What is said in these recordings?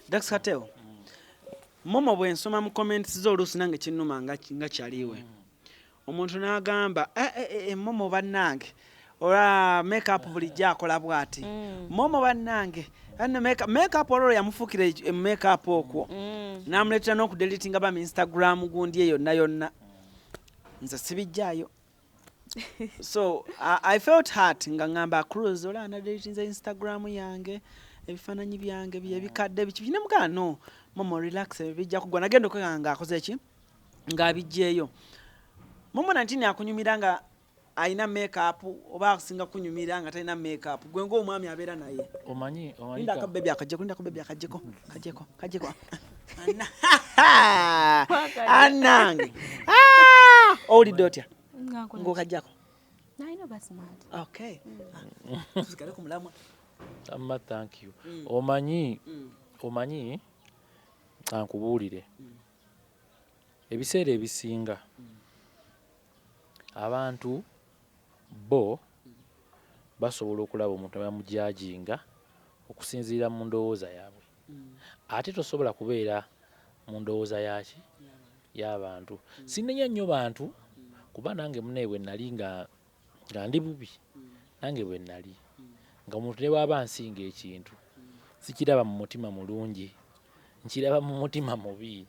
Dax Kartel, Momo bwe nsoma mu comments zo oluusi nange kinnuma nga kyaliwe. Omuntu n'agamba, eh, eh, eh, Momo bannange, olwa makeup bulijjo akola bw'ati. Momo bannange, anno makeup olwo yamufuukira makeup okwo. N'amuleetera n'okudeletinga bam Instagram gundi eyo yonna yonna. Nze sibijjaayo. So I felt hurt nga ngamba Cruz olaba nadeletinze Instagram yange, ebifaananyi byange byebikadde biki biki. Nemugamba no, Momo relax, ebyo bijja kugwa. Nagenda okwekanga ng'akoze ki? Ng'abiggyeeyo. Momo 19 akunyumira nga alina makeup oba asinga kunyumira nga talina makeup, gwe ng'omwami abeera naye. Omanyi Linda ka baby akajjeko, linda ka baby akajjeko, kajjeko, kajjeko. Anange. Ah! Owulidde otya? Ng'okajjako? Nalina ba smart. Okay. Tusigale ku mulamwa. Amma thank you. Omanyi ankubuulire. Ebiseera ebisinga abantu bo basobola okulaba omuntu ne bamujajinga okusinziira mu ndowooza yaabwe. Ate tosobola kubeera mu ndowooza yaki? Y'abantu. Sinenya nnyo bantu kuba nange munnaye bwe nali nga ndi bubi, nange bwe nali nga omuntu ne bw'aba ansinga ekintu sikiraba mu mutima mulungi, nkiraba mu mutima mubi.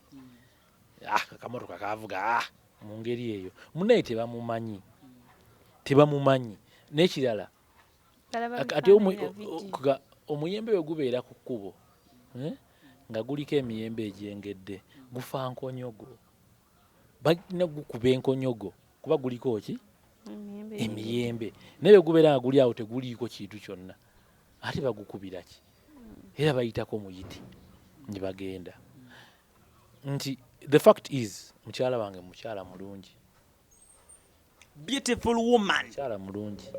Akamotoka kaavuga, mu ngeri eyo munnaye tebamumanyi, tebamumanyi. N'ekirala ate omuyembe bwe gubeera ku kkubo, nga guliko emiyembe egyengedde, gufa nkonyogo, balina gukuba enkonyogo kuba guliko ki? Emiyembe. Naye bwe gubeera nga guli awo teguliiko kintu kyonna, ate bagukubira ki? Era bayitako muyiti ne bagenda. Nti the fact is mukyala wange mukyala mulungi. Beautiful woman. Mukyala mulungi.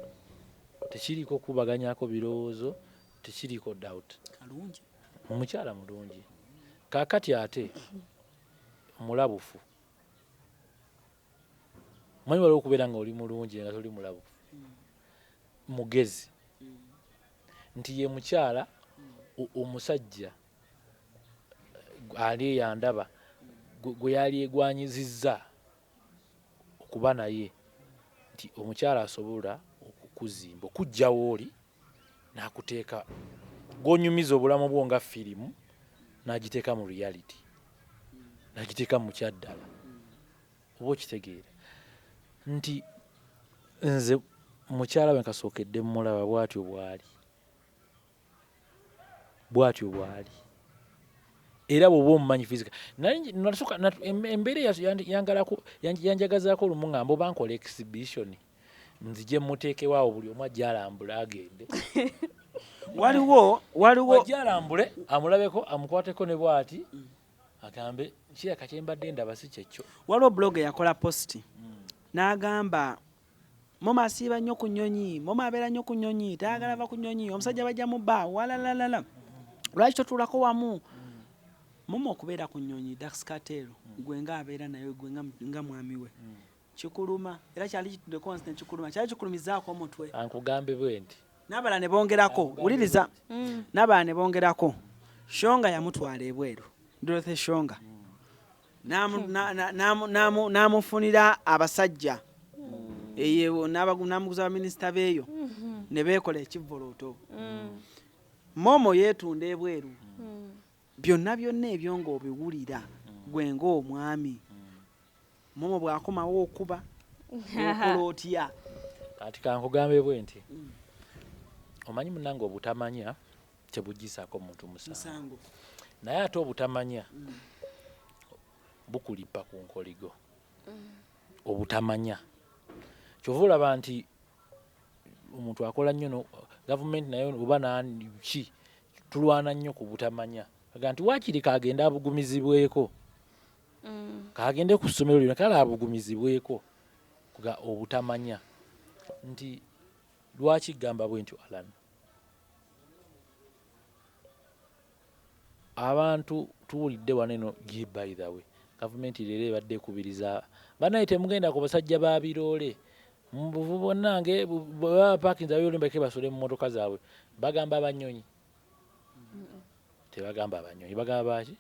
Tekiriiko kubaganyako birowoozo, tekiriiko doubt. Kalungi. Omukyala mulungi. Kaakati ate mulabufu. Omanyi waliwo okubeera nga oli mulungi nga toli mulabufu. Mugezi. Nti ye mukyala omusajja ali eyandaba gwe yali egwanyizizza okuba naye, nti omukyala asobola okukuzimba okuggya w'oli n'akuteeka gw'onyumiza obulamu bwo nga firimu n'agiteeka mu reality, n'agiteeka mu kyaddala. Oba okitegeera nti nze mukyala we nkasookedde mmulaba bw'atyo bw'ali, bw'atyo bw'ali. Era bw'oba omumanyi physical, nasooka embeera yanjagazaako olumu nga mba oba nkola exhibition nzije mmuteekewo awo buli omu ajje alambule agende. Waliwo ajje alambule amulabeko amukwateko ne bw'ati agambe kirabika kye mbadde ndaba si kyekyo. Waliwo blog eyakola post n'agamba Momo asiiba nnyo ku nnyonyi, Momo abeera nnyo ku nnyonyi, tayagala va ku nnyonyi, omusajja bajja mubba, walalalala. Lwaki totuulako wamu? Momo okubeera ku nnyonyi, Dax Kartel, gwe ng'abeera naye, gwe nga mwami we. Kikuluma, era kyali kituddeko wansi ne kikuluma, kyali kikulumizaako omutwe. Ankugambe bwe nti. N'abalala ne bongerako, wuliriza. N'abalala ne bongerako. Shonga yamutwala ebweru, Dorothy Shonga. N'amufunira abasajja. Eyo n'amuguza baminisita beeyo ne beekola ekivvolooto. Momo yeetunda ebweru. Byonna byonna ebyo ng'obiwulira gwe ng'omwami. Momo bw'akomawo okuba okola otya? Kati kankugambe bwe nti. Omanyi munnange obutamanya tebuggyisaako muntu musango. Naye ate obutamanya bukulipa ku nkoligo. Obutamanya. Ky'ova olaba nti omuntu akola nnyo no gavumenti nayo oba ki tulwana nnyo ku butamanya. Aga nti waakiri kagende abugumizibweko. Kagende ku ssomero lyonna kale abugumizibweko kuga obutamanya nti lwaki gamba bwe ntyo Alan. Abantu tuwulidde wano eno ye by the way gavumenti leero ebadde ekubiriza bannaye temugenda ku basajja ba biroole mubuvu bonnange bwe baba pakinze abiroole mbeke basule mu mmotoka zaabwe bagamba abanyonyi. Tebagamba abanyonyi, bagamba baki?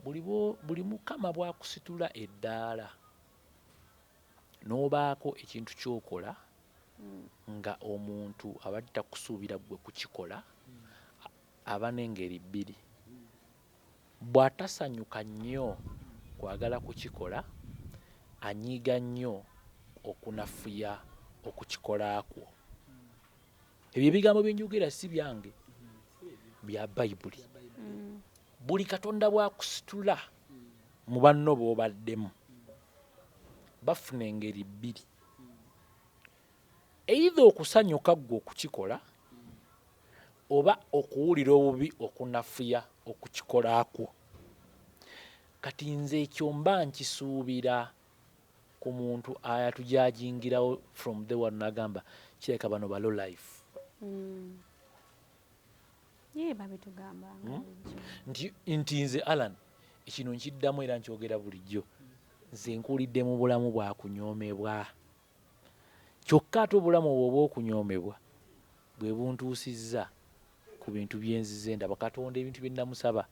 Buli Mukama bwakusitula eddaala n'obaako ekintu ky'okola nga omuntu abadde takusuubira ggwe kukikola, aba n'engeri bbiri. Bw'atasanyuka nnyo kwagala kukikola, anyiiga nnyo okunafuya okukikola kwo. Ebyo ebigambo bye njogera si byange, bya Bayibuli. Buli Katonda bw'akusitula mu banno b'obaddemu, bafuna engeri bbiri. Either okusanyuka ggwe okukikola oba okuwulira obubi okunafuya okukikola kwo. Kati nze ekyo mba nkisuubira ku muntu ayatujajingirawo from the one n'agamba kirabika bano ba low life. Ye babitugambanga. Nti nze Alan ekino nkiddamu era nkyogera bulijjo, nze nkulidde mu bulamu bwakunyoomebwa, kyokka ate obulamu obwo obw'okunyoomebwa bwe buntuusizza ku bintu bye nzize ndaba. Katonda ebintu bye namusaba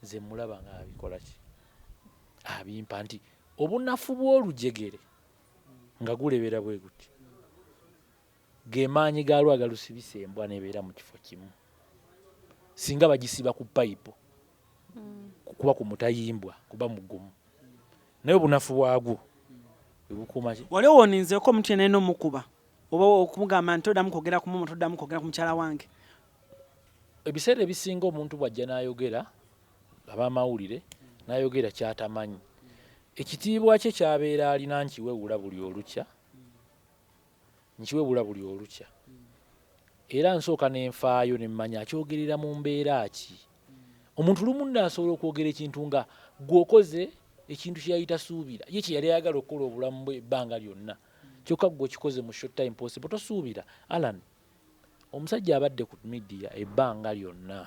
nze mulaba nga abikola ki, abimpa. Nti obunafu bw'olujegere nga gulebera bwe guti, ge maanyi gaalwo agalusibisa embwa n'ebeera mu kifo kimu. Singa bagisiba ku payipo kuba ku mutayimbwa kuba mugumu, naye obunafu bwagwo bwe bukuuma ki. Wali owoninzeeko omuntu yenna alina omukuba oba okumugamba nti toddamu kwogera ku Momo, toddamu kwogera ku mukyala wange? Ebiseera ebisinga omuntu bw'ajja n'ayogera ab'amawulire n'ayogera ky'atamanyi, ekitiibwa kye ky'abeera alina nkiwewula buli olukya, nkiwewula buli olukya. Era nsooka ne nfaayo ne mmanya akyogerera mu mbeera ki. Omuntu lumu nno asobola okwogera ekintu nga ggwe okoze ekintu kye yali tasuubira, ye kye yali ayagala okukola obulamu bwe ebbanga lyonna, kyokka ggwe okikoze mu short time possible. Tosuubira. Alan, omusajja abadde ku media ebbanga lyonna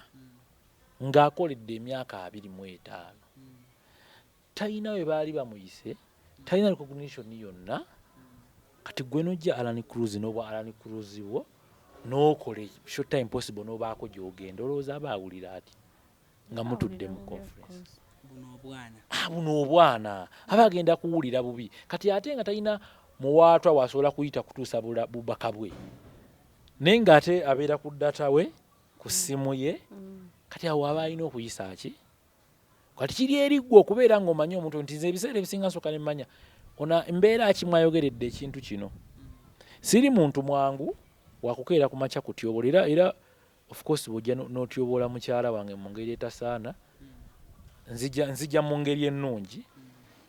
ng'akoledde emyaka 25, talina we baali bamuyise, talina recognition yonna. Kati gwe nojja Alan Cruz n'obwa Alan Cruz bwo n'okola short time possible n'obaako gy'ogenda, olowooza aba awulira ati nga mutudde mu conference? Buno obwana. Ah, buno obwana aba agenda kuwulira bubi. Kati ate nga talina muwaatwa wasobola kuyita kutuusa bubaka bwe, naye ng'ate abeera ku data we ku ssimu ye. Kati awo aba alina okuyisa ki? Kati kiri eri ggwe okubeera ng'omanyi omuntu nti nze ebiseera ebisinga nsooka ne mmanya ona embeera ki mwayogeredde ekintu kino. Siri muntu mwangu wakukeera ku makya kutyobola, era of course bw'ojja n'otyoboola mukyala wange mu ngeri etasaana, nzija mu ngeri ennungi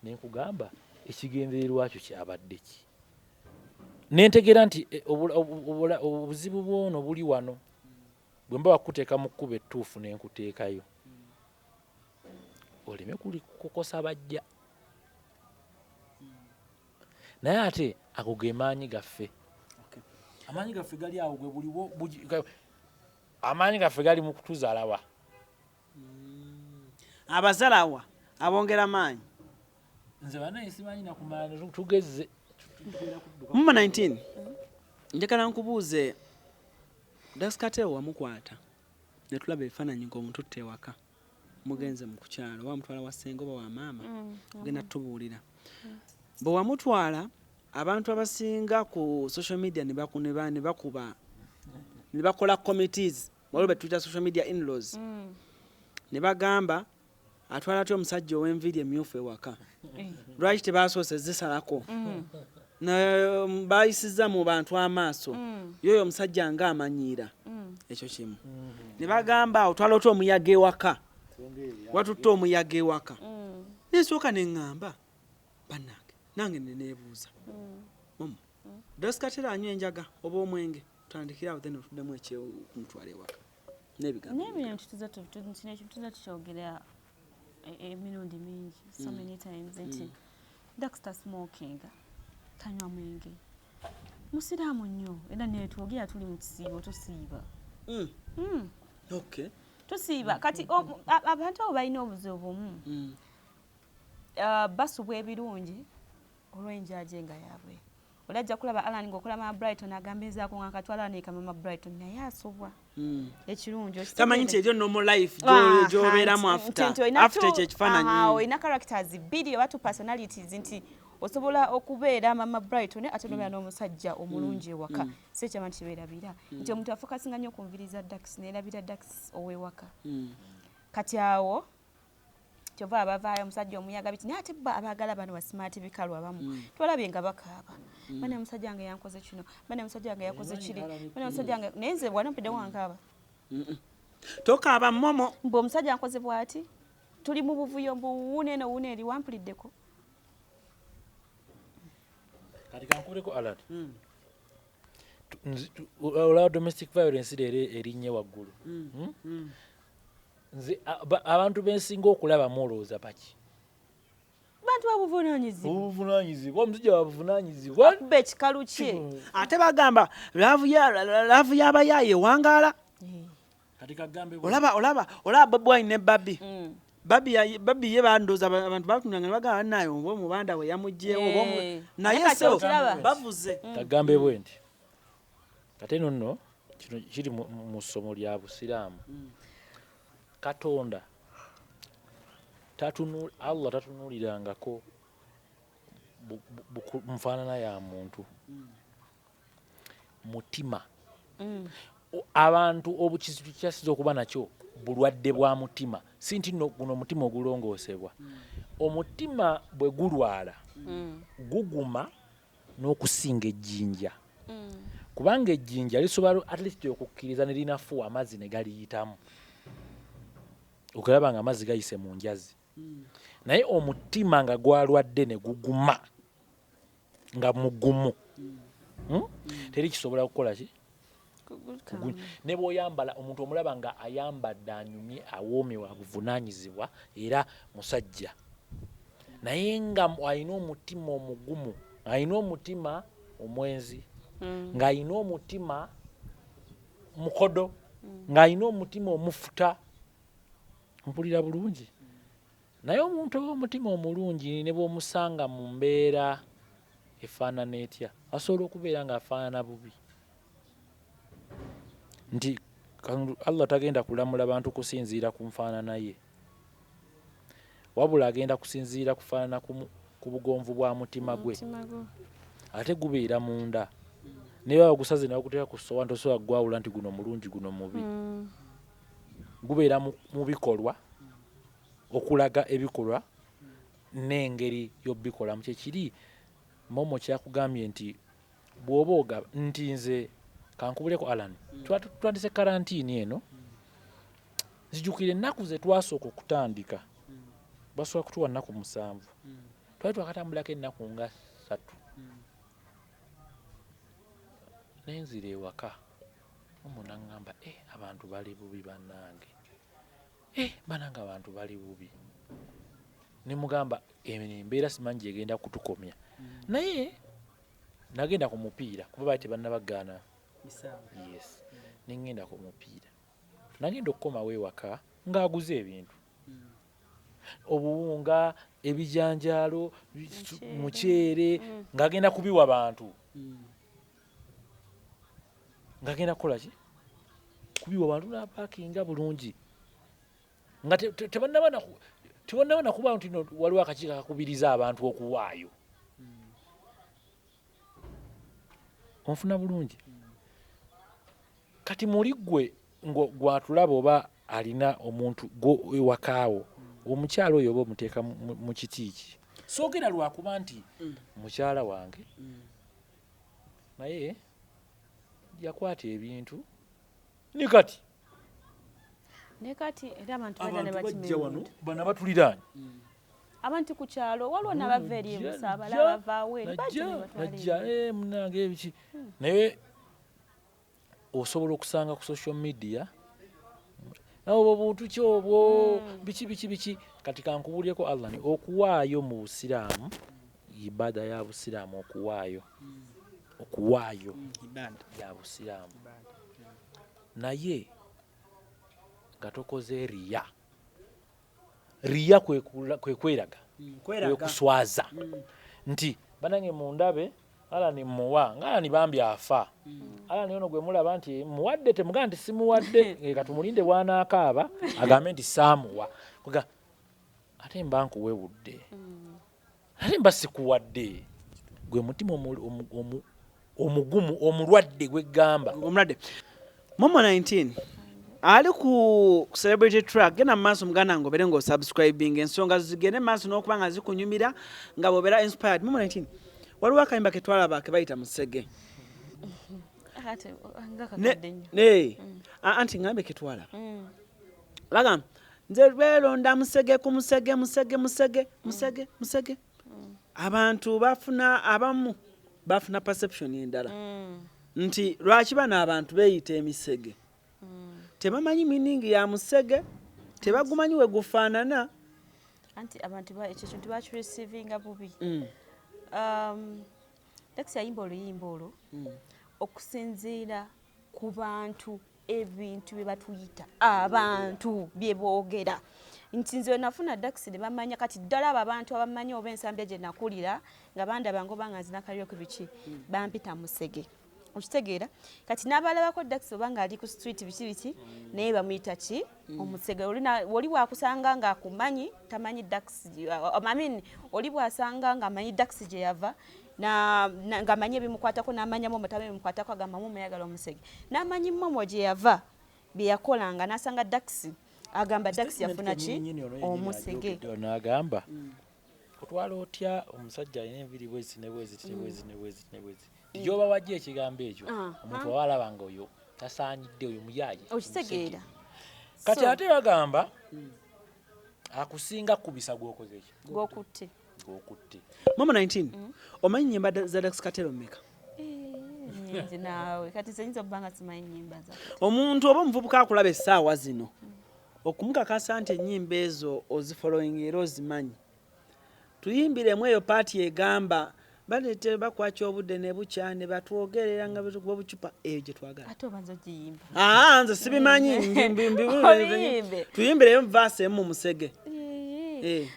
ne nkugamba ekigendererwa kyo kyabadde ki, ne ntegeera nti obuzibu bwono buli wano. Bwe mba wakuteeka mu kkubo ettuufu ne nkuteekayo oleme kukosa bajja, naye ate ago ge maanyi gaffe. Amaanyi gaffe gali awo gwe buliwo, amaanyi gaffe gali mu kutuzaalawa. Abazalawa abongera maanyi. Nze banaye simanyi nakumala tugeze. Muma 19, njagala nkubuuze, Daxx Kartel wamukwata ne tulaba ebifaananyi ng'omututte ewaka, mugenze mu kukyalo oba mutwala wa ssenga oba wa maama, ogenda tubuulira. Bwe wamutwala, abantu abasinga ku social media ne bakuba ne bakola committees, waliwo be tuyita social media in-laws, ne bagamba atwala atya omusajja ow'enviiri emyufu ewaka, lwaki tebasoose zisalako? Bayisizza mu bantu amaaso, yoyo omusajja nga amanyiira. Ekyo kimu. Ne bagamba otwala otya omuyaga ewaka, watutte omuyaga ewaka. Nensooka neŋŋamba bannange, nange neneebuuza, Momo, Daxx Kartel anywa enjaga oba omwenge? Tutandikire awo, then otuddemu ekyekumutwala ewaka n'ebigambo. N'ebintu kino ekintu tuze tukyogera emirundi mingi, so many times, nti Daxter smoking, tanywa mwenge, musiraamu nnyo, era netwogera tuli mu kisiibo, tusiiba. Tusiiba. Kati abantu abo balina obuzibu bumu. Basubwa ebirungi olw'enjajenga yaabwe. Oli ajja kulaba Alan ng'okola Mama Brighton, agamba ezaako nga nkatwala neeka Mama Brighton, naye asobwa ekirungi. Tamanyi nti eryo normal life gy'obeeramu after after ekyo ekifaananyi. Olina characters bbiri oba two personalities, nti osobola okubeera Mama Brighton ate nobeera n'omusajja omulungi ewaka. Si ekyama nti kibeerabira nti omuntu afocusinga nnyo ku nviiri za Dax, neerabira Dax ow'ewaka. Kati awo kyova abavaayo omusajja omuyaga biti, naye ate bo abaagala bano basimaati bikalu abamu twalabye nga bakaaba, bane omusajja wange yankoze kino, bane omusajja wange yakoze kiri, bane omusajja wange. Naye nze bwana mpidde wankaaba. Tokaaba, Momo. Mbu omusajja ankoze bw'ati, tuli mu buvuyo, mbu wuuna eno, wuuna eri, wampuliddeko. Kati kankuleko, Alan. Olaba domestic violence leero erinnye waggulu. Hmm? Nze abantu bensinga okulabamu olowooza baki? Bantu babuvunaanyizibwa. Obuvunanyizibwa, omusajja wabuvunanyizibwa. Kuba ekikalu kye. Ate bagamba love y'abayaaye ewangaala. Kati kagambe Olaba Bobi Wine ne Barbie. Barbie ye bandooza abantu batunanga ne bagamba naye oba omubanda we yamuggyewo oba naye Naye kati so okiraba? Bavuze. Kagambe bwe nti kate no nno kino kiri mu ssomo lya busiraamu. Katonda Allah tatunuulirangako nfaanana ya muntu, mutima. Abantu obukizibu kyasiza okuba nakyo bulwadde bwa mutima, si nti nno guno omutima ogulongoosebwa. Omutima bwe gulwala guguma n'okusinga ejjinja, kubanga ejjinja lisobola at least okukkiriza ne linafuwa amazzi ne galiyitamu, okulaba nga amazzi gayise mu njazi. Naye omutima nga gwalwadde ne guguma nga mugumu, Teri kisobola kukola ki. Ne bw'oyambala omuntu omulaba nga ayambadde anyumye, awoomewa, buvunaanyizibwa era musajja, naye nga alina omutima omugumu, alina omutima omwenzi, ng'alina omutima mukodo, ng'alina omutima omufuta. Mpulira bulungi, naye omuntu ow'omutima omulungi ne bw'omusanga mu mbeera efaanana etya, asobola okubeera ng'afaanana bubi. Nti Allah tagenda kulamula bantu kusinziira ku nfaanana ye, wabula agenda kusinziira kufaanana ku bugonvu bwa mutima gwe. Ate gubeera munda, naye baba bagusaze ne baguteeka ku ssowaani, tosobola kugwawula nti guno mulungi, guno mubi. Gubeera mu bikolwa, okulaga ebikolwa n'engeri y'obikolamu. Kyekiri Momo kyakugambye nti bw'oba ogaba nti nze kankubuleko, Alan, tutandise karantiini eno, nzijukira ennaku ze twasooka okutandika, basobola kutuwa nnaku 7, twali twakatambulako ennaku nga 3, nenzira ewaka, Momo naŋŋamba, e abantu bali bubi bannange, e banange abantu bali bubi. Ne mugamba eno embeera simanyi gyegenda kutukomya, naye nagenda ku mupiira kuba baali tebannabagaana. Yes, nengenda ku mupiira, nagenda okukomawo ewaka ng'aguze ebintu, obuwunga, ebijanjaalo, muceere, ng'agenda kubiwa bantu, ng'agenda kukola ki, kubiwa bantu, napackinga bulungi nga tebannaba nakuba nti no waliwo akakiiko akakubiriza abantu okuwaayo. Onfuna bulungi? Kati muli ggwe gwatulaba oba alina omuntu ewakaawo, omukyala oyo oba omuteeka mu kiti ki? Soogera lwakuba nti mukyala wange, naye yakwata ebintu ne kati Ne kati era abantu bajja ne abantu bakima bajja wano ebintu. Bano abatuliraanye. Abantu ku kyalo waliwo nabava eri ebusaabala, abavaawo eri bajja ne batwala najja ebintu. Munange ebiki, naye osobola okusanga ku social media obwo buntu ki obwo, biki biki biki. Kati kankubulyeko, Allah ni okuwaayo mu busiraamu, ibada ya busiraamu, okuwaayo ya busiraamu, naye nga tokoze riya. Riya kwe kweraga, kwe kuswaza nti banange mundabe. Alani muwa nga Alani bambi afa. Alani ono gwe mulaba nti muwadde, temugamba nti simuwadde. Katumulinde bw'anaakaaba agambe nti saamuwa. Kuga ate mba nkuwewudde, ate mba sikuwadde. Gwe mutima omugumu omulwadde gweggamba. Omulwadde Momo 19 ali ku Celebrity Track. Genda mu maaso muganda nga obeere ng'osubscribing, ensonga zigende mu maaso n'okuba nga zikunyumira nga bw'obeera inspired. Momo 19, waliwo akayimba ke twalaba ke bayita Musege. Ate nga kakadde nnyo. Ne anti ngambe ke twalaba bagamba nze lweronda musege ku musege, musege, musege, musege, musege. Abantu bafuna, abamu bafuna perception endala nti lwaki bano abantu beeyita emisege, tebamanyi meaning ya musege, tebagumanyi we gufaanana. Anti abantu ekyo kintu bakireceivinga bubi. Dax yayimba oluyimba olwo okusinziira ku bantu, ebintu bye batuyita, abantu bye boogera nti nze nafuna Dax ne bamanya. Kati ddala abo abantu abamanyi oba ensambya gye nakulira nga bandaba ngoba nga nzina karaoke biki, bampita musege, okitegeera? Kati n'abalabako Dax oba ng'ali ku street biki biki, naye bamuyita ki? Omusege. Oli bwakusanga ng'akumanyi tamanyi Dax, I mean, oli bwasanga ng'amanyi Dax gye yava ng'amanyi ebimukwatako, n'amanya Momo tamanyi ebimukwatako, agamba Momo yagala omusege, n'amanyi Momo gye yava bye yakolanga, n'asanga Dax agamba Dax yafuna ki? Omusege. N'agamba otwala otya omusajja alina enviiri bwezi ne bweziti ne bwezi ne bweziti ne bwezi, gyoba wajja ekigambo ekyo, omuntu aba alaba nga oyo tasaanidde, oyo muyaaye. Okitegeera? Kati ate bagamba akusinga kubisa gwokoze eki? Gwokutte. Gwokutte. Momo 19, omanyi nyimba za Dax Kartel mmeka? Nyingi naawe. Kati nze nyinza okuba nga simanyi nyimba za Omuntu oba omuvubuka akulaba essaawa zino, okumukakasa nti ennyimba ezo ozifollowing era ozimanyi, tuyimbiremu eyo part egamba balete bakwakya obudde ne bukya ne batwogerera nga betukuba obucupa, eyo gye twagala. Ate obanza ogiyimba? Aa, nze sibimanyi. Obiyimbe. Tuyimbireyo verse emu musege. Eh,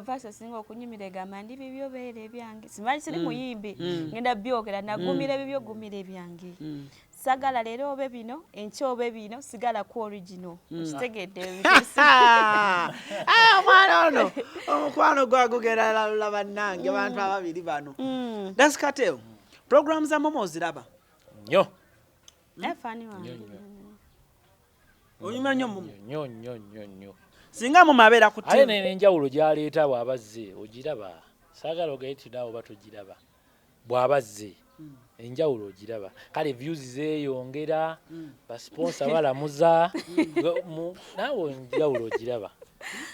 verse esinga okunyumira egamba ndi bibyo beera ebyange. Simanyi, siri muyimbi, ngenda byogera. Nagumira ebibyo, gumira ebyange. Sagala leero obe bino, enkya obe bino, sigala ku original. Okitegedde? Ah, omwana ono omukwano gwagugera lalula. Bannange, bantu ababiri bano. Dax Kartel, program za Momo oziraba? Nnyo. Fan wange. Nnyo nnyo. Onyuma nnyo Momo. Nnyo nnyo nnyo nnyo. Singa Momo abeera ku Ate TV n'enjawulo gy'aleeta bw'aba azze ogiraba. Saagala ogaye ti naawe oba togiraba. Bw'aba azze enjawulo ogiraba. Kale views zeeyongera, basponsor balamuza. Naawe enjawulo ogiraba,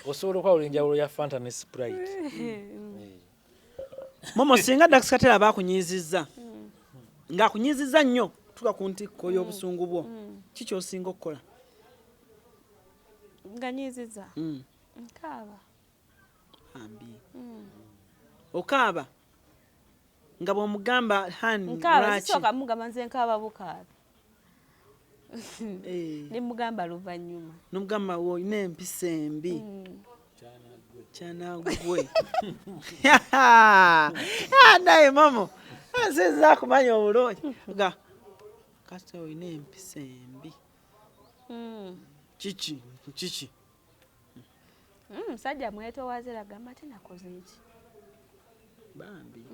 osobola okwawula enjawulo ya Fanta ne Sprite. Momo, singa Dax Kartel aba akunyiizizza, ng'akunyiizizza nnyo tuka ku ntikko y'obusungu bwo, ki kyosinga okukola? Nga nyiiziza, nkaaba. Ambi okaaba nga bw'omugamba han Nkaaba. Lwaki? Sisooka mugamba, nze nkaaba bukaabi. Ne mugamba luvannyuma. Nomugamba olina empisa embi. Kyanagwe naye Momo nsinza kumanya obulungi ga kasita olina empisa embi. Kiki kiki? Musajja mwetowaze, era agamba ate nakoze eki? Bambi.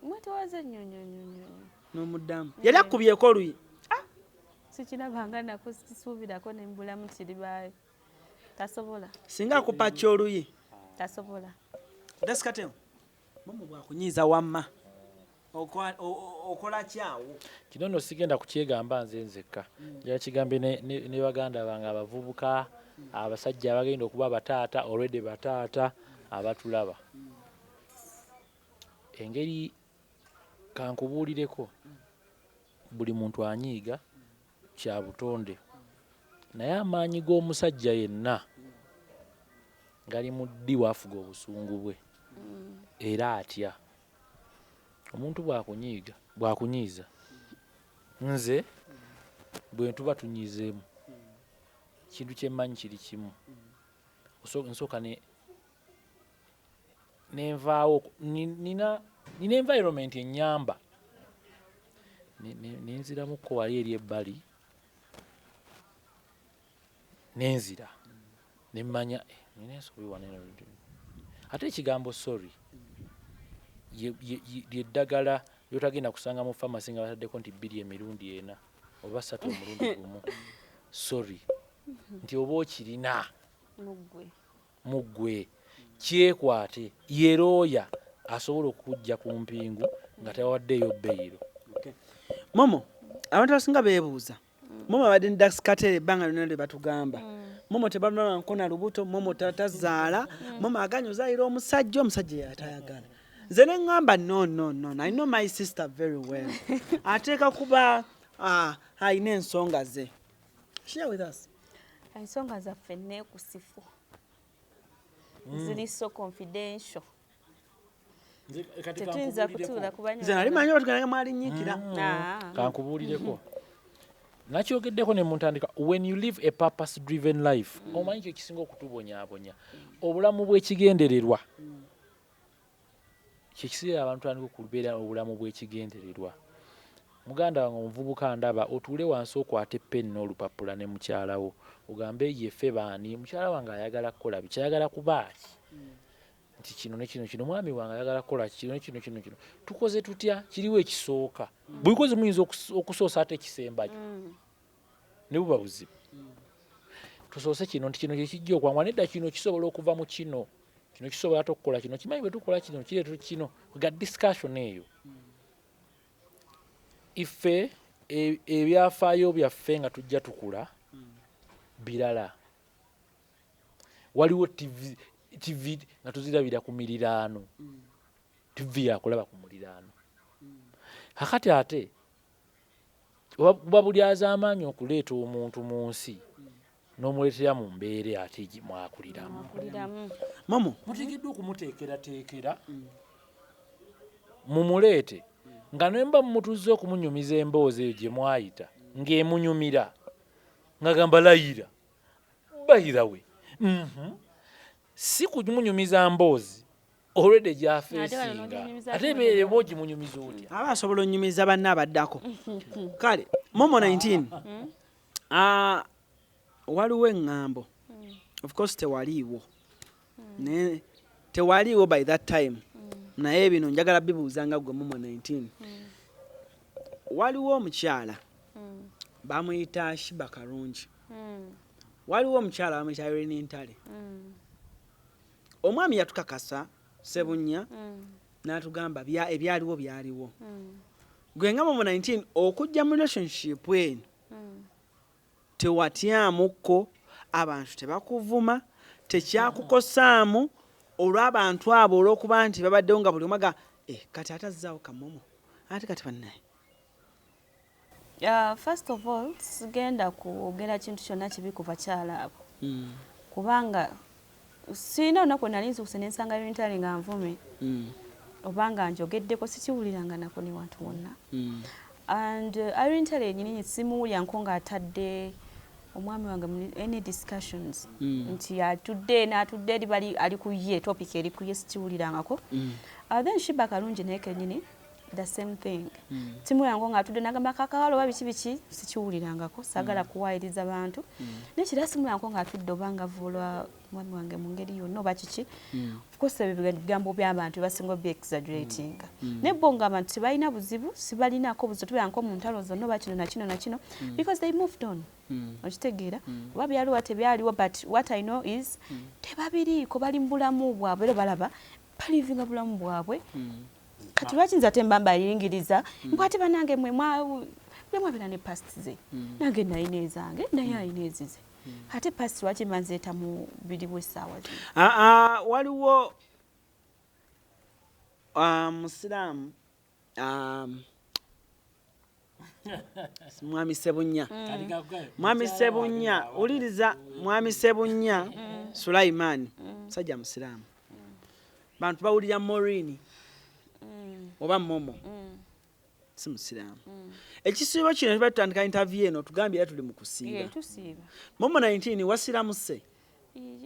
Mwetowaze nnyo nnyo nnyo nnyo. N'omuddamu yali akubyeko oluyi? Sikirabanga nako, sikisuubirako ne mbulamu kiribaayo. Tasobola. Singa akupakya oluyi? Tasobola. Dax Kartel, Momo bwakunyiiza wamma okola kyawo? Kino nno sigenda kukyegamba nze nzekka, njala kigambe ne baganda bange abavubuka, abasajja abagenda okuba bataata, already bataata abatulaba. Engeri kankubuulireko, buli muntu anyiiga kya butonde, naye amaanyi g'omusajja yenna gali mu ddi waafuga obusungu bwe era atya. Omuntu bwakunyiiga, bwakunyiiza, nze bwe tuba tunyiizeemu, kintu kyemmanyi kiri kimu. Nsooka ne nenvaawo. Nina environment ennyamba. Nenziramuko wali eri ebbali, nenzira nemmanya nina ensobi wano eno. Ate ekigambo sorry lyeddagala lyotagenda kusanga mu famasi nga bataddeko nti 2 emirundi 4 oba 3 omulundi gumu. Sorry nti oba okirina muggwe kyekwate yerooya asobola okukujja ku mpingu nga tawaddeeyo beyiro. Momo, abantu abasinga beebuuza Momo abadde ne Dax Kartel ebbanga lyonna lye batugamba. Momo tebalwana nkona lubuto, Momo tazaala, Momo aganye ozaalira omusajja, omusajja yatayagala. Nze ne ŋŋamba no no no, I know my sister very well. Ateeka kuba alina ensonga ze. Share with us. Ensonga zaffe neekusifu. Ziri so confidential. Tetuyinza kutuula kubanya. Nze nali manyi batugamba mwalinyiikira. Kankubuulireko. Nakyogeddeko ne muntandika, when you live a purpose driven life, omanyi kye kisinga okutubonyaabonya, obulamu bw'ekigendererwa. Kye kiseera abantu tutandika okubeera obulamu bw'ekigendererwa. Muganda wange omuvubuka ndaba otuule wansi okwate pen n'olupapula ne mukyala wo ogambe yeffe baani, mukyala wange ayagala kukola biki, ayagala kuba ki, nti kino ne kino kino, mwami wange ayagala kukola kino ne kino kino kino, tukoze tutya, kiriwo ekisooka. Bulikoze muyinza okusoosa ate ekisembayo ne buba buzibu. Tusoose kino nti kino kye kijja okwanguwa, nedda kino kisobola okuva mu kino, kino kisobola ate okukola kino, kimanyi bwe tukola kino kireeta kino, ga discussion eyo. Ife ebyafaayo byaffe nga tujja tukula birala. Waliwo TV nga tuzirabira ku miriraano. TV yakulaba ku muliraano. Kakati ate buba bulyazaamaanyi okuleeta omuntu mu nsi n'omuleetera mu mbeera ate mwakuliramu. Momo muteekeddwa okumuteekerateekera mumuleete nga ne mba mumutuzze okumunyumiza emboozi eyo gye mwayita ng'emunyumira ng'agamba layira bayira we. Si kumunyumiza mboozi already gy'afeesinga ate eba ogimunyumiza otya? Aba asobola onyumiza banne abaddako. Kale Momo 19 waliwo eŋŋambo, of course tewaliiwo, naye tewaliiwo by that time, naye bino njagala bibuuza nga gwe Momo 19. Waliwo omukyala bamuyita Shiba Karungi, waliwo omukyala bamuyita Irene Ntale. Omwami yatukakasa Ssebunya n'atugamba ebyaliwo byaliwo. Gwe nga Momo 19 okujja mu relationship eno tewatyamuko, abantu tebakuvuma, tekyakukosaamu olw'abantu abo olw'okuba nti babaddewo nga buli omu aga kati ate azzaawo kamomo ate kati bannaye. First of all, sigenda kwogera kintu kyonna kibi ku bakyala abo. Kubanga sirina olunaku nali nzuukuse ne nsanga Ntale nga nvume oba nga njogeddeko, sikiwuliranga nako ne wantu wonna. And Irene Ntale yennyini simuwulyanko ng'atadde omwami wange mu any discussions nti atudde n'atudde eri bali ali ku ye topic eri ku ye, sikiwulirangako. Then Shiba Karungi naye kennyini the same thing. Simuwulirangako ng'atudde n'agamba kakawala oba biki biki, sikiwulirangako, saagala kuwaayiriza bantu. Naye kirala simuwulirangako ng'atudde oba ng'avvoola mwami wange mu ngeri yonna oba kiki. Of course ebyo bigambo by'abantu basinga obyexaggeratinga. Naye bo ng'abantu tebalina buzibu, sibalinaako buzibu, tubeerangako mu ntalo zonna oba kino na kino na kino because they moved on. Okitegeera? Oba byaliwo tebyaliwo, but what I know is tebabiriiko, bali mu bulamu bwabwe era balaba balivinga bulamu bwabwe. Kati lwaki nze ate mba mbayingiriza mbu ate bannange mmwe buli mwabeera ne past ze, nange nalina ezange, naye alina ezize. Ate past lwaki mba nzeeta mu biriwo essaawa zino? Waliwo musiraamu Mwami Ssebunya, Mwami Ssebunya, wuliriza, Mwami Ssebunya Sulaiman, musajja musiraamu. Bantu bawulira Maureen oba Momo, si musiraamu. Ekisiibo kino tuba tutandika interview eno tugambye era tuli mu kusiiba. Tusiiba. Momo 19 wasiramuse?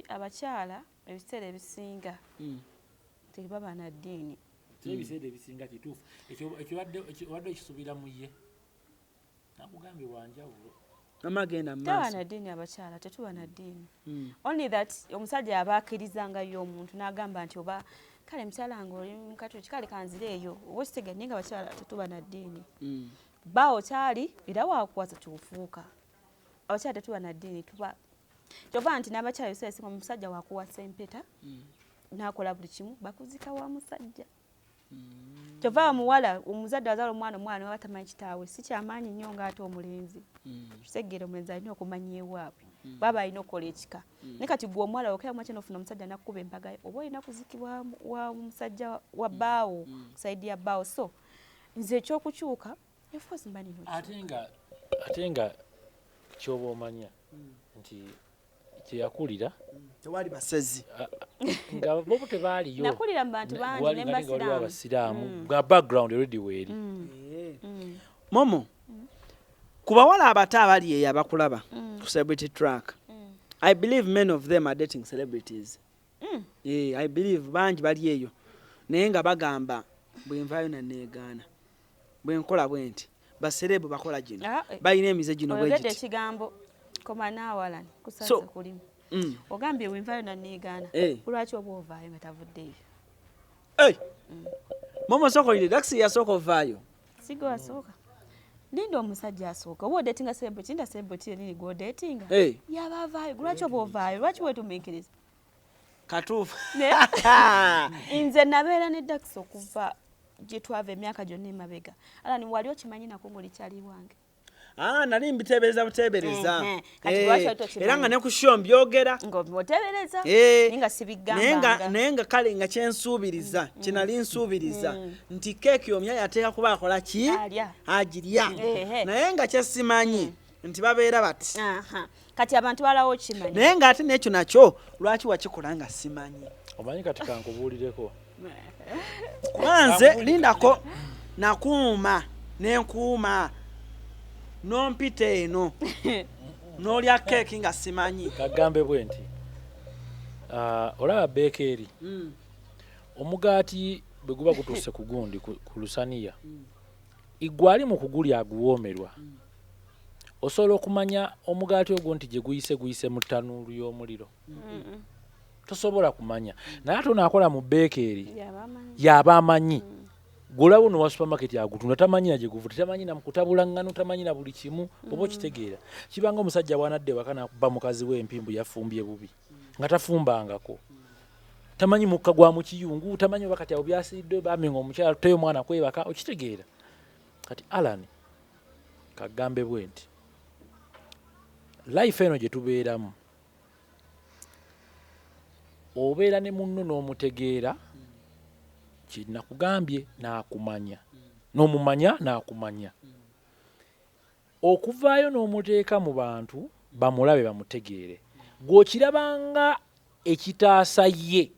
Abakyala ebiseera ebisinga tebaba na ddiini. Ebiseera ebisinga kituufu. Ekyo obadde okisuubira mu ye? Nakugambye wanjawulo. Mama genda mu Tetuba maaso. na ddiini, abakyala tetuba na ddiini. Only that omusajja aba akkirizanga yo omuntu n'agamba nti oba kale mukyala nga oli mukatuliki, kale kanzireeyo, oba okitegeera. Naye nga abakyala tetuba na ddiini. Bbaawo kyali era wakuwasa kyofuuka. Abakyala tetuba na ddiini, tuba kyova nti n'abakyala ebiseera ebisinga omusajja wakuwasa empeta n'akola buli kimu, bakuzika wa musajja. Kyova omuwala omuzadde azaala omwana, omwana waba tamanyi kitaawe, si kyamaanyi nnyo ng'ate omulenzi. Kitegeera, omulenzi alina okumanya ewaabwe, baba alina okukola ekika. Naye kati gwe omuwala okera mwaki nofuna omusajja nakkuba embaga, oba olina kuzikibwa wa musajja wa bbaawo, side ya bbaawo. So nze ekyokukyuka, of course mba nina. Ate nga kyoba omanya nti kyeyakulira Tewali basezi. Nga bobo tebaaliyo. Nakulira mu bantu bangi Wali ne nga waliwo mbasiraamu. Abasiraamu nga background already weeri. Momo, ku bawala abato abali eyo abakulaba ku Celebrity Track, I believe many of them are dating celebrities. I believe bangi bali eyo naye nga bagamba bwe nvaayo naneegaana, bwe nkola bwe nti ba celeb bakola gino, Ah, eh. balina emize gino bwe Oyogedde giti. ekigambo koma naawala kusaze kulimu. Ogambye wenvaayo naneegaana. Lwaki oba ovaayo nga tavuddeeyo? Hey! Momo, sooka oyire dakisi yasooka ovaayo. Siga wasooka, linda omusajja asooka. Oba odatinga celebrity, linda celebrity yenini gwodatinga yaba avaayo. Lwaki oba ovaayo? Lwaki wetumiikiriza? Katuufu. Nze nabeera ne Dax okuva gye twava emyaka gyonna emabega. Alani, wali okimanyi nako ngaoli kyali wange? Ah, nali mbiteebereza buteebereza. Ehe. Kati lwaki wali tokimanyi? Era nga ne ku show mbyogera. Ngaotebereza Eh, naye nga naye nga sibigambanga. Naye nga kale nga kyensuubiriza, kyenali nsuubiriza nti keeki omya yateeka kuba akola ki? Alya. Agirya. Ehe. Naye nga kyesimanyi nti babeera bati. Aha. Kati abantu balawo kimanyi. Naye ng'ate n'ekyo nakyo lwaki wakikola nga simanyi? Omanyi, kati kankubuulireko. Kuba nze lindako nakuuma nenkuuma nompita eno n'olya keeki nga simanyi. Kagambe bwe nti, olaba bakery, omugaati bwe guba gutuuse ku gundi ku lusaniya, igwe ali mu kugulya aguwoomerwa, osobola okumanya omugaati ogwo nti gye guyise, guyise mu ttanuulu y'omuliro? Tosobola kumanya. Naye ate onaakola mu bakery Yaba amanyi. Yaba amanyi. Gwolaba ono wa supermarket agutunda tamanyi na gye guvuta, tamanyi na kutabula ngano, tamanyi na buli kimu, oba okitegeera? Kibanga omusajja bwanadde waka nakuba mukazi we empimbu, yafumbye bubi nga tafumbangako, tamanyi mukka gwa mu kiyungu, tamanyi oba kati awo byasiridde bami nga omukyala teyo omwana kwebaka, okitegeera? Kati Alan, kagambe bwe nti life eno gye tubeeramu, obeera ne munno n'omutegeera, kinakugambye n'akumanya, n'omumanya n'akumanya, okuvaayo n'omuteeka mu bantu bamulabe bamutegeere, gw'okirabanga ekitaasa ye.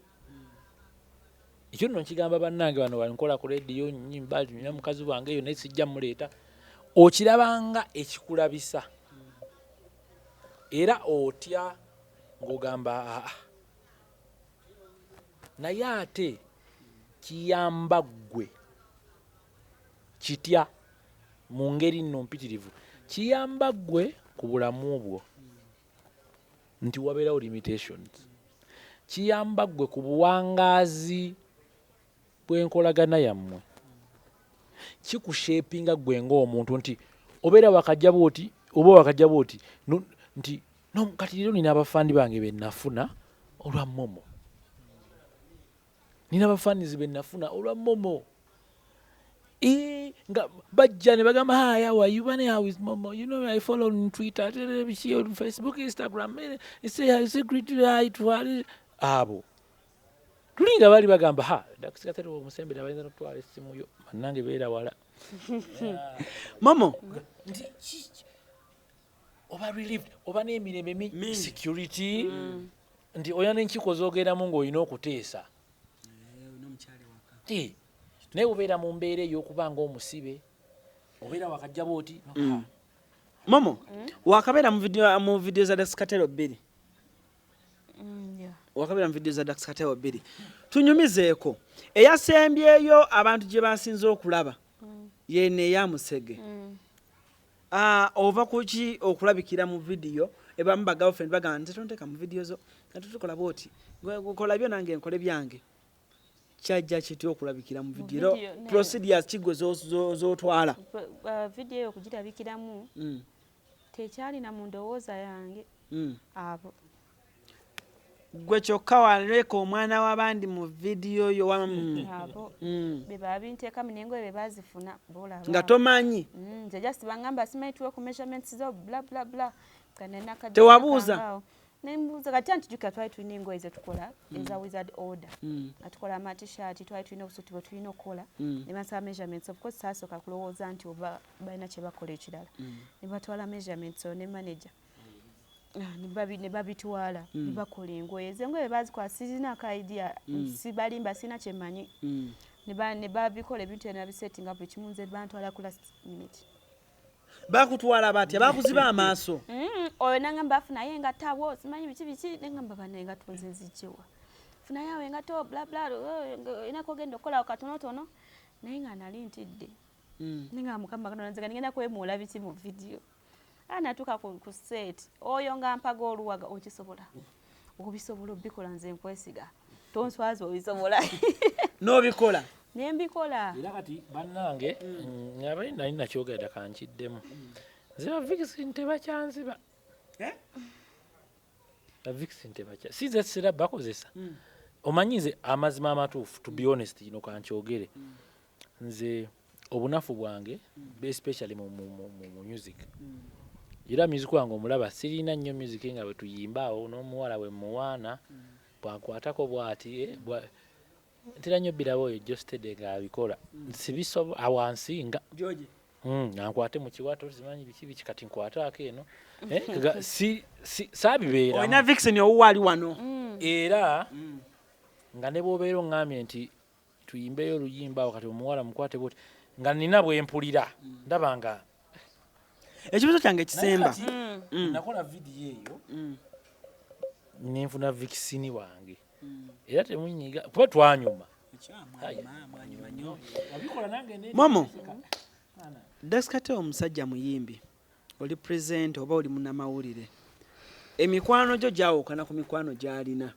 Ekyo nno nkigamba bannange bano bankola ku rediyo nyimba nina mukazi wange eyo naye sijja muleeta. Okirabanga ekikulabisa era otya ng'ogamba aa, naye ate kiyamba ggwe kitya mu ngeri nno mpitirivu. Kiyamba ggwe ku bulamu bwo nti wabeerawo limitations, kiyamba ggwe ku buwangaazi bw'enkolagana yammwe, kikushapinga ggwe ng'omuntu nti obeera wakajja bwoti oba wakajja bwoti nti no, kati leero nina abafani bange be nafuna olwa Momo, nina abafanizi be nafuna olwa Momo. Nga bajja ne bagamba, "Hi, how are you? Bane, how is Momo? You know, I follow on Twitter, biki, on Facebook, Instagram, say, say greet hi to her." Abo tuli nga baali bagamba, ha, dakisikatera omusembera bayinza nokutwala essimu yo, bannange beera wala. Momo. Nti oba relieved, oba n'emirembe Mingi. Security nti olina n'enkiiko z'ogendamu ng'olina okuteesa. Naye obeera mu mbeera ey'okuba ng'omusibe, obeera wakajja bwoti. Momo, wakabeera mu video za Dax Kartel bbiri. Yeah. Wakabeera mu video za Dax Kartel bbiri, tunyumizeeko eyasembyeyo abantu gye basinze okulaba, yene eya Musege. Ova kuki okulabikira mu vidiyo? Ebamu ba girlfriend bagamba, "Nze tonteeka mu vidiyo zo, ate tukola bwoti, kola byo nange nkole byange." Kyajja kitya okulabikira mu vidiyo? Era video, procedures kigwe z'otwala? Vidiyo eyo okugirabikiramu tekyalina mu ndowooza yange abo. Gwe kyokka waleka omwana w'abandi mu vidiyo yo Abo be babinteekamu n'engoye be bazifuna bolaba. Nga tomanyi? Nze just bangamba, simanyi tuwe ku measurements zo, bla bla bla. Tewabuuza? Nembuuza kati anti jjukira twali tulina engoye zetukola eza Wizard Order, nga tukola ama T-shirt, twali tulina obusuti bwe tulina okukola, ne bansaba measurements. Of course saasooka kulowooza nti oba balina kye bakola ekirala, ne batwala measurements oyo ne manager. Ah, ne babitwala ne bakola engoye. Ezo engoye bazikola sirinaako idea, sibalimba, sirina kyemmanyi. Ne babikola ebintu ebyo ne babisettinga buli kimu, nze bantwala ku last minute. Bakutwala batya? Bakuziba amaaso? Oyo nangamba afunayo engatto awo, simanyi biki biki, nengamba bana engatto nze nzijjewa, funayo awo engatto, bla bla, olina ogenda okukolawo katonotono, naye nga nali ntidde. Nenga Mukama Katonda, nze nga ngenda kwemuula biki mu vidiyo? A natuuka ku set, oyo nga mpaga oluwaga, okisobola, obisobola obikola, nze nkwesiga, tonswaza, obisobola. N'obikola? Nembikola. Era kati bannange, abayi nali nakyogera, kankiddemu, nze ba vixen tebakyanziba. Eh? Ba vixen tebakya, si nze sira bakozesa. Omanyi nze amazima amatuufu, to be honest, kino kankyogere, nze obunafu bwange especially mu music, era music wange omulaba sirina nnyo music nga bwe tuyimba awo n'omuwala bwe muwaana bwankwatako bwati, ntera nnyo biraba oyo Jostede ng'abikola, sibisobo awansi nga George. Ankwate mu kiwato, simanyi biki biki, kati nkwataako eno. Si saabibeeramu. Olina vixen owuwo ali wano. Era nga ne bw'obeera oŋŋambye nti tuyimbeyo oluyimba awo, kati omuwala mukwate bwoti, nga nina bwe mpulira ndaba nga Ekibuzo kyange ekisemba. Naye kati, nakola vidiyo eyo nenfuna vixen wange, era temunyiga kuba twanyuma. Wabikola nange Momo, Daxx Kartel omusajja muyimbi, oli present oba oli munnamawulire, emikwano gyo gyawukana ku mikwano gy'alina.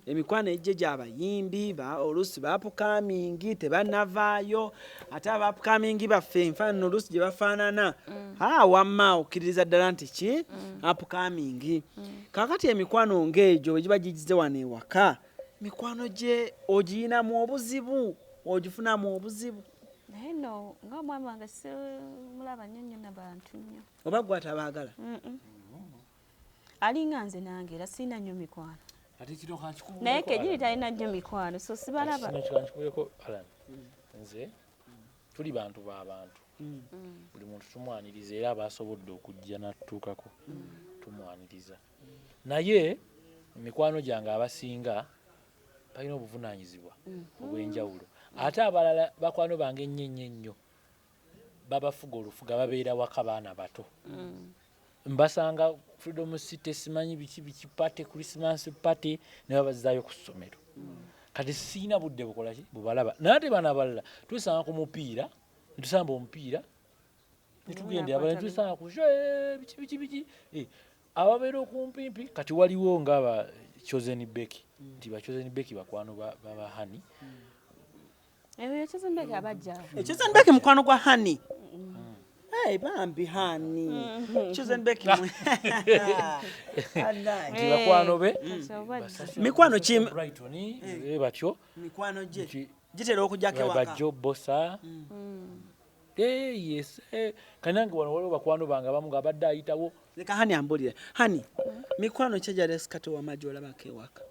Emikwano egyo gy'abayimbi oluusi ba upcoming tebannavaayo, ate aba upcoming baffe enfaanana oluusi gye bafaanana, aa wamma okkiririza ddala nti ki upcoming. Kaakati emikwano ng'egyo bwe giba gigize wano ewaka, mikwano gye ogiyinamu obuzibu, ogifunamu obuzibu? Naye nno nga omwami wange simulaba nnyo nnyo nabantu nnyo. Oba gwe atabaagala? Mm-mm. Alinga nze nange era sirina nnyo mikwano. Ate kino kankikubuuleko, Naye kenyini Alan. talina nnyo mikwano, so sibalaba. Kino kankikubuuleko, Alan. Nze tuli bantu ba bantu, buli muntu tumwaniriza, era abasobodde okujja natutuukako tumwaniriza, naye mikwano gyange abasinga balina obuvunaanyizibwa obw'enjawulo, ate abalala bakwano bange ennyo ennyo ennyo babafuga olufuga, babeera waka, baana bato, mbasanga Freedom City, simanyi biki biki party, Christmas party, ne babazaayo ku ssomero. Kati siina budde bukolaki bubalaba, naye ate bano abalala twesanga ku mupiira, netusamba omupiira netugenda, abalala netwesanga ku show, biki biki biki. Ababeera okumpimpi kati waliwo nga ba Chosen Becky, nti ba Chosen Becky bakwano ba Hani. Ebyo Chosen Becky abajjaawo. Chosen Becky mukwano gwa Hani. Hey, bambi Hani. Chosen Becky. Nti bakwano be. Kati obajja. Mikwano ki Brighton, batyo. Mikwano gye Nti gitera okujjako ewaka. Bajjo bosa. Yes. Kati nange wano waliwo bakwano bange abamu ng'abadde ayitawo. Leka Hani ambulire. Hani, mikwano ki egya Daxx Kartel wamajja olabako ewaka?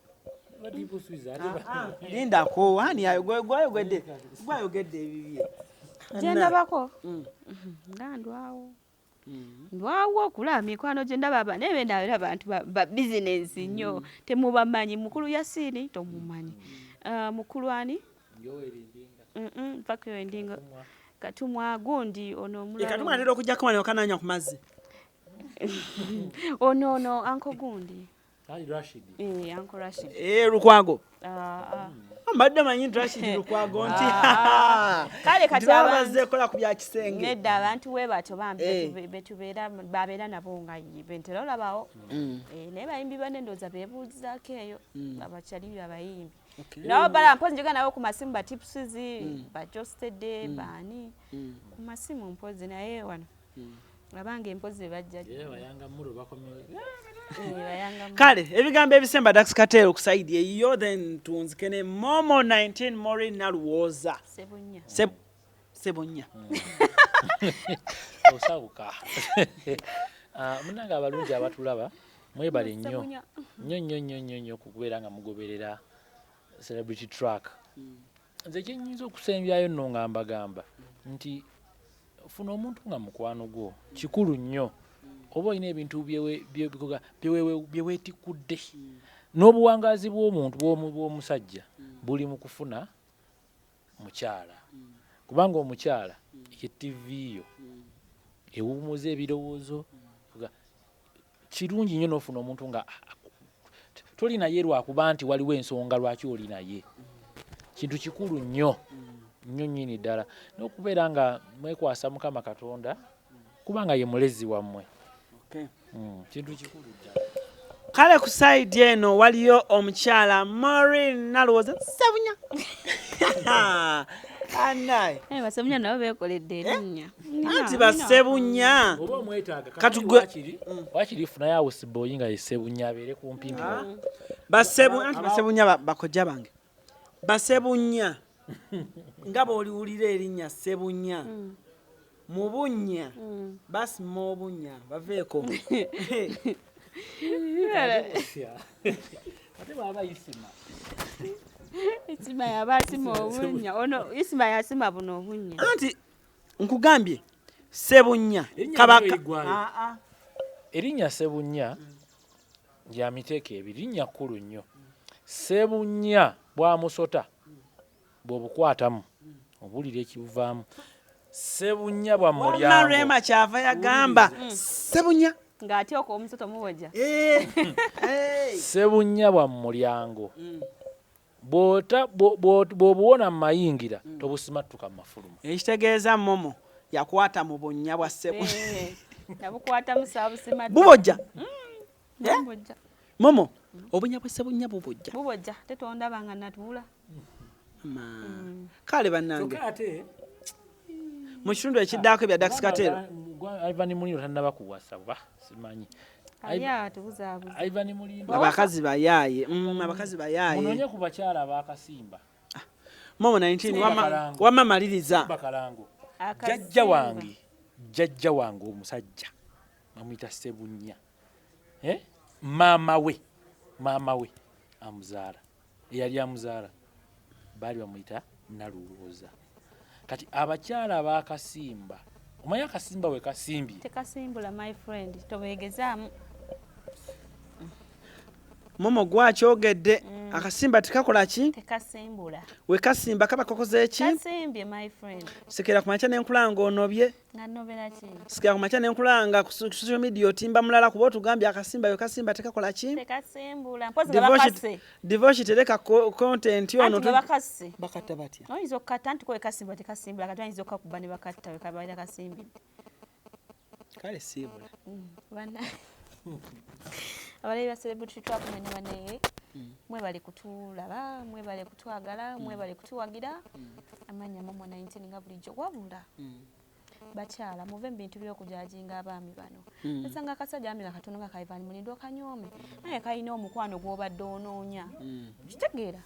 Lindako, Hani gwayogedde gwayogedde ebibye. Gyendabako nga ndwawo ndwawo okulaba mikwano gye ndaba naye bendabira abantu ba bizinensi nnyo, temubamanyi. Mukulu Yasiini tomumanyi. Ah, mukulu ani? Mpaka eyo endingo Katumwa gundi ono omulala. Katumwa atera okujjako wano ewaka n'anywa ku mazzi. Ono uncle gundi. Ali Rashid. Eh, Uncle Rashid. Eh, Lukwago. Ah, ah. Mbadde manyi nti Rashid Lukwago nti Kale kati nti baba abantu- bazze kola ku bya kisenge. Nedda, abantu we batyo bambi. Eh. Betubeera babeera nabo nga ye bentera olabawo. Eh, naye bayimbi banne ndowooza beebuulizaako eyo abakyali abayimbi. Nabo bala mpozi njogera nabo ku masimu, ba Tipsies, ba Jostede, baani ku masimu mpozi, naye wano abange empozi bajja. Bayanga mulo bakomye. Eh, bayanga mu- Kale ebigambo ebisemba, Dax Kartel, ku side eyiyo, then tunzike ne Momo 19 Maureen Naluwooza. Sebunya. Sebunya. Osawuka. Ah, munnange abalungi abatulaba, mwebale nnyo. Sebunya. Nnyo nnyo nnyo nnyo nnyo kubeera nga mugoberera Celebrity Track. Nze kyenyinza okusembyayo nno nga mbagamba nti funa omuntu nga mukwano gwo, kikulu nnyo. Oba olina ebintu byeweetikkudde n'obuwangaazi bw'omuntu bw'omusajja buli mu kufuna mukyala, kubanga omukyala ye TV yo ewumuza ebirowoozo. Kirungi nnyo n'ofuna omuntu nga toli naye lwakuba nti waliwo ensonga lwaki oli naye. Kintu kikulu nnyo nnyo nnyini ddala n'okubeera nga mwekwasa Mukama Katonda, kubanga ye mulezi wammwe. Kintu kikulu ddala. Kale ku side eno waliyo omukyala Maureen Naluwooza Sebunya anaye. Eh, basebunya nabo beekoledde erinnya. Anti basebunya. Oba omwetaaga. Katugwe- Wakiri funayo houseboy nga ye Sebunya, abeere kumpimpi. Anti basebunya bakojja bange basebunya, nga bw'oliwulira erinnya Sebunya mu bunnya basima obunnya baveeko. Ate bwaba isima. Isima yaba asima obunnya, ono Isima yasima buno obunnya. Anti nkugambye Sebunya. Erinnya Kabaka. lyo eriggwayo. Ah, ah. Erinnya Sebunya lya miteeko ebiri, linnya kkulu nnyo. Sebunya bwamusota bw'obukwatamu obuwulira ekibuvaamu. Sebunya bwa Wamma mulyango. Rema kyava yagamba Sebunya. Ng'ate okwo omusota muwoja. Eh, eh. Sebunya bwa mulyango. Bw'obuwona mu mayingira, tobusimattuka mu mafuluma. Ekitegeeza Momo yakwata mu bunnya bwa Sebunya. Eh, nabukwatamu saabusima. Bubojja. Bubojja. Momo, obunnya bwa Sebunya bubojja. Bubojja, tetondaba nga natuula. Ma. Kale bannange, Ate mu kitundu ekiddako ebya Dax Kartel. Ivan Mulindo tannaba kuwasa, oba simanyi. Ali atubuzaabuza. Ivan Mulindo. Abakazi bayaaye. Abakazi bayaaye. Munoonye ku bakyala abakasimba. Momo 19 wama, Bakalango. wama maliriza. Bakalango. Akasimba. Jjajja wange omusajja bamuyita Sebunya. Eh? Maama we amuzaala, eyali amuzaala baali bamuyita Naluwooza. Kati abakyala abakasimba, omanyi akasimba we kasimbye? Tekasimbula, my friend, tobeegezaamu. Momo gwakyogedde, akasimba tekakola ki? Tekasimbula. We kasimba kaba kakoze ki? Kasimbye, my friend. Sikera ku makya nenkulanga onobye. Nga nnobera ki? Sikera ku makya nenkulanga ku social media otimba mulala, kuba otugambye akasimba we kasimba tekakola ki? Tekasimbula, mpozi nga bakase. Divoshi tereka content ono. Anti nga bakase. Bakatta batya? Oyinza okukatta, anti ko wekasimba tekasimbula, kati oyinza okukakuba ne bakatta wekabaira kasimbidde. Kale siibula. Bana abalabi ba Celebrity Track mwena banaye, mwebale kutulaba, mwebale kutwagala, mwebale kutuwagira. Amannya Momo 19 nga bulijjo. Wabula bakyala, muve mu bintu by'okujajinga abaami bano. Osanga akasajja ami nga katono nga ka Ivan Mulindo kanyoome, naye kalina omukwano gw'obadde onoonya. Kitegeera?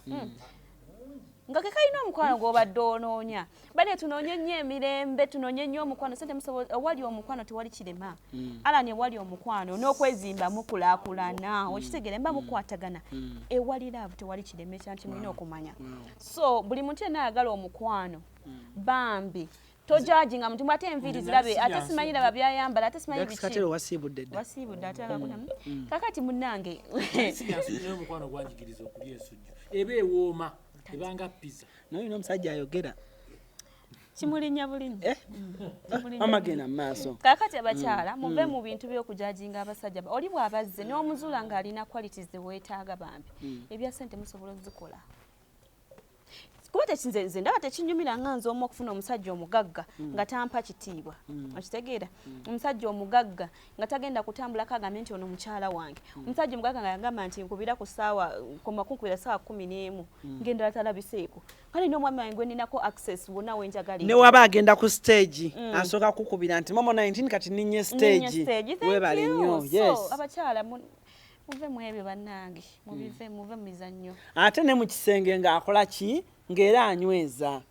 Nga ke kalina omukwano gw'obadde onoonya. Bane tunoonye nnyo emirembe, tunoonye nnyo omukwano. Sente musobola, ewali omukwano tewali kirema. Ala ewali omukwano n'okwezimba mukulaakulana, okitegeera? Mba mukwatagana. Ewali love tewali kirema, ekya nti mulina okumanya. So buli muntu yenna ayagala omukwano, bambi tojajinga muntu ate enviiri zirabe, ate simanyi laba byayambala, ate simanyi Dax biki. Kartel wasiibudde dda. Wasiibudde ate akakunamu. Kakati munnange, Naye omukwano gwanjigiriza okulya ensujju, eba ewooma, ebanga pizza. Naye olina omusajja ayogera. Kimulinnya bulinnya. Eh? Mama, genda mu maaso. Kakati abakyala, muve mu bintu by'okujajinga abasajja. Oli bw'abazze n'omuzuula ng'alina qualities ze weetaaga, bambi ebya ssente musobola ozikola. nze ndaba tekinyumira nga nze omu okufuna omusajja omugagga nga tampa kitiibwa. Okitegeera? Omusajja omugagga nga tagenda kutambulako agambe nti ono mukyala wange. Omusajja omugagga nga yagamba nti nkubira ku ssaawa koma kunkubira ssaawa 11 ngenda talabiseeko. Kale n'omwami wange gwe ninako access wonna we njagalira. Ne waba agenda ku stage, asooka kukubira nti Momo 19 kati ninye Ninye stage. stage. Thank Weebale you. nnyo. So, Yes. abakyala muve mu ebyo bannange, mubive, muve mu mizannyo. Ate ne mu kisenge ng'akola ki? Ng'era anyweza.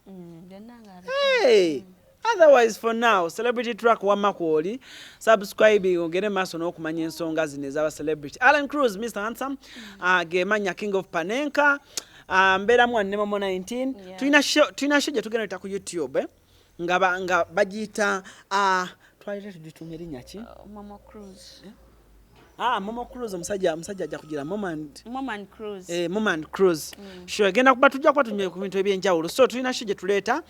Byonna nga Hey! Otherwise for now, Celebrity Track wamma kwoli, subscribe ogende maaso n'okumanya ensonga zino ez'aba celebrity. Alan Cruz, Mr Handsome, gemanya King of Panenka, mbeeramu wanne Momo 19. Yeah. Tulina show gye tugenda oyita ku YouTube, eh? Nga bagiyita, twalite tugitumye erinnya ki? Momo Cruz. Momo Cruz, omusajja ajja kugira Momo and Momo and Cruz. Momo and Cruz. Sure, egenda kuba tujja kuba tunywe ku bintu ebyenjawulo. So tulina show gye tuleeta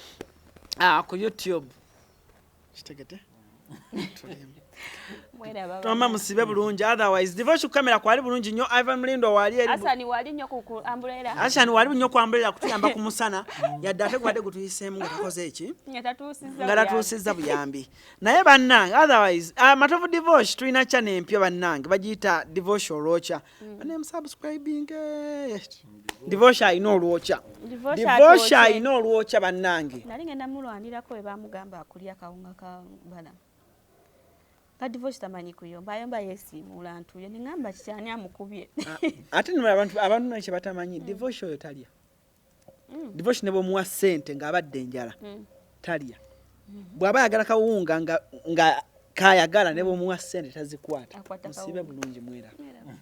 ku YouTube. Kitegedde? Mweraba Twamba musibe bulungi, otherwise Divosh ku kamera kwali bulungi nnyo, Ivan Mulindo wali eri. Asani wali nnyo ku umbrella. Asani wali nnyo ku umbrella kutuyamba ku musana. Yadde ate gubadde gutuyiseemu nga takoze eki? Nga tatuusizza Nga buyambi. tatuusizza buyambi. Naye bannange, otherwise, Matovu Divosh tulina channel empya bannange, bagiyita Divosh Olwokya. Banne musubscribing. Divosh alina olwokya. Divosh Divosh atwokye. alina olwokya bannange. Nali ngenda mulwanirako bwe bamugamba akulya akawunga ka bala. Ka Divosh tamanyi kuyomba, ayomba yeesiimuula ntuuyo. Ne ŋŋamba kiki ani amukubye? Ate nno abantu naye kye batamanyi, Divosh oyo talya. Divosh ne bw'omuwa ssente ng'abadde enjala, talya. Bw'aba ayagala kawunga nga kayagala, ne bw'omuwa ssente tazikwata. Akwata Musibe kawunga. bulungi mwera. Mweraba.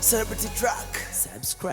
Celebrity Track. Subscribe.